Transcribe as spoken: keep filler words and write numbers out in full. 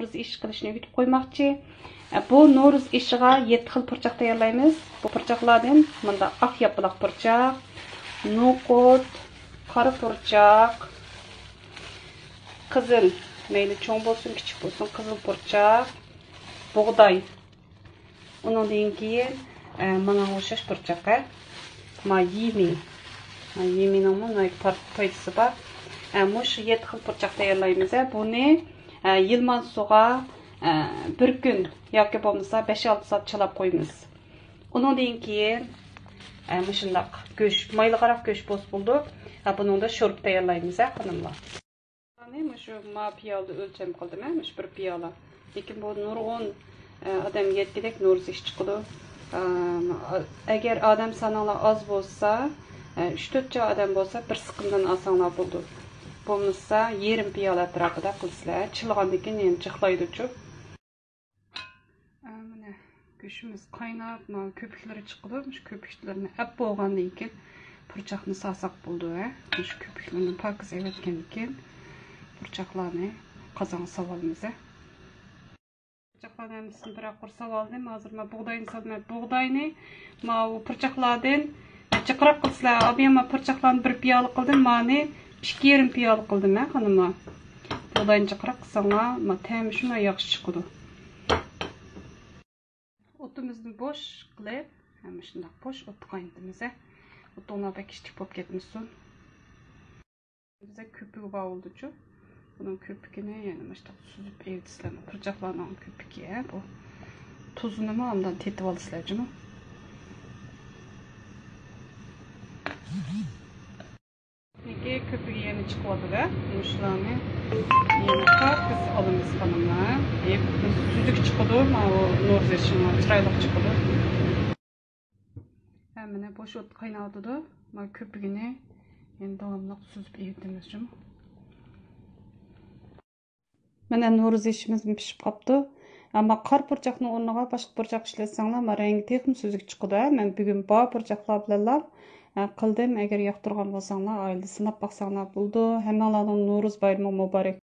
نورۇز ئېشى قىلىشنى ئۆگىتىپ قويماقچى. بۇ نورۇز ئېشىغا يەتتە خىل پۇرچاق تەييارلايمىز. بۇ پۇرچاقلاردىن مۇنداق ئاق ياپىلاق پۇرچاق، نوقۇت، قارا پۇرچاق، قىزىل، مەيلى چوڭ بولسۇن، كىچىك بولسۇن، قىزىل پۇرچاق، بۇغداي. ئۇنىڭدىن كېيىن، ئە، ماڭا ئوخشاش پۇرچاق، ھە. ما يىمى. ما يىمىنىڭمۇ ناھايىتى پار-، پايدىسى بار. ئە، مۇشۇ يەتتە خىل پۇرچاق تەييارلايمىز، ھە. بۇنى، ئە، يىلمان سۇغا، ئە، بىر كۈن ياكى بولمىسا بەش-ئالتە سائەت چىلاپ قويىمىز. ئۇنىڭدىن كېيىن، ئە، مۇشۇنداق گۆش، مايلىقراق گۆش بولسا بولىدۇ. ئە، بۇنىڭدا شورپا تەييارلايمىز، ھە، خانىملار. مۇشۇ ما پىيالىدە ئۆلچەم قىلدىم، ھە، مۇشۇ بىر پىيالە. لېكىن بۇ نۇرغۇن، ئە، ئادەمگە يەتكۈدەك نورۇز ئېشى چىقىدۇ. ئە، ئەگەر ئادەم سانىڭلار ئاز بولسا، ئە، ئۈچ-تۆت ئادەم بولسا، بىر سىقىمدىن ئالساڭلار بولىدۇ. بولمىسا، يېرىم پىيالە ئەتراپىدا قىلىسىلەر. چىلىغاندىن كېيىن يەنە جىقلايدۇچۇ. ئە، مانا گۆشىمىز قايناپ، مانا كۆپۈكلىرى چىقىدۇ. مۇشۇ كۆپۈكلىرىنى ئەپ بولغاندىن كېيىن پۇرچاقنى سالساق بولىدۇ، ھە. مۇشۇ كۆپۈكلىرىنى پاكىز ئېلىۋەتكەندىن كېيىن پۇرچاقلارنى قازانغا سالىمىز، ھە. پۇرچاقلارنى ھەممىسىنى بىرەر قۇر سالىۋالدىم. ھازىر مەن بۇغداينى سالىمەن. بۇغداينى ماۋۇ پۇرچاقلاردىن جىقراق قىلسىلەر. ئابىيام پۇرچاقلارنى بىر پىيالە قىلدىم، مانى ئىككى يېرىم پىيالە قىلدىم، ھە، خانىملار. بۇغداينى جىقراق قىلساڭلار، ما، تەمى شۇنداق ياخشى چىقىدۇ. ئوتىمىزنى بوش قىلىپ، ھەممە شۇنداق بوش ئوتتا قاينىتىمىز، ھە. ئوتۇڭلار بەك كىچىك بولۇپ كەتمىسۇن. بىزدە كۆپۈكى بار بولىدۇچۇ. بۇنىڭ كۆپۈكىنى يەنە مۇشۇنداق سۈزۈپ ئېلىۋېتىسىلەر. پۇرچاقلارنىڭ كۆپۈكى، ھە، بۇ. تۇزىنىمۇ ئاندىن تېتىۋالىسىلەر جۇمۇ. نېكى كۆپۈكى يەنە چىقىۋاتىدۇ. مۇشۇلارنى يەنە پاكىز ئالىمىز، خانىملار. ئېپ سۈزۈك چىقىدۇ، ماۋۇ نورۇز ئېشىڭلار چىرايلىق چىقىدۇ. ھەممىنى بوش ئوت قايناۋاتىدۇ. مانا كۆپۈكىنى يەنە داۋاملىق سۈزۈپ ئېلىۋېتىمىز جۇمۇ. مانا نورۇز ئېشىمىزمۇ پىشىپ قاپتۇ. ئەمما قارا پۇرچاقنىڭ ئورنىغا باشقا پۇرچاق ئىشلەتسەڭلار، ما رەڭگى تېخىمۇ سۈزۈك چىقىدۇ، ھە. مەن بۈگۈن بار پۇرچاقلار بىلەنلا، ئە، قىلدىم. ئەگەر ياقتۇرغان بولساڭلار، ئائىلىدە سىناپ باقساڭلار بولىدۇ. ھەممىڭلارنىڭ نورۇز بايرىمى مۇبارەك.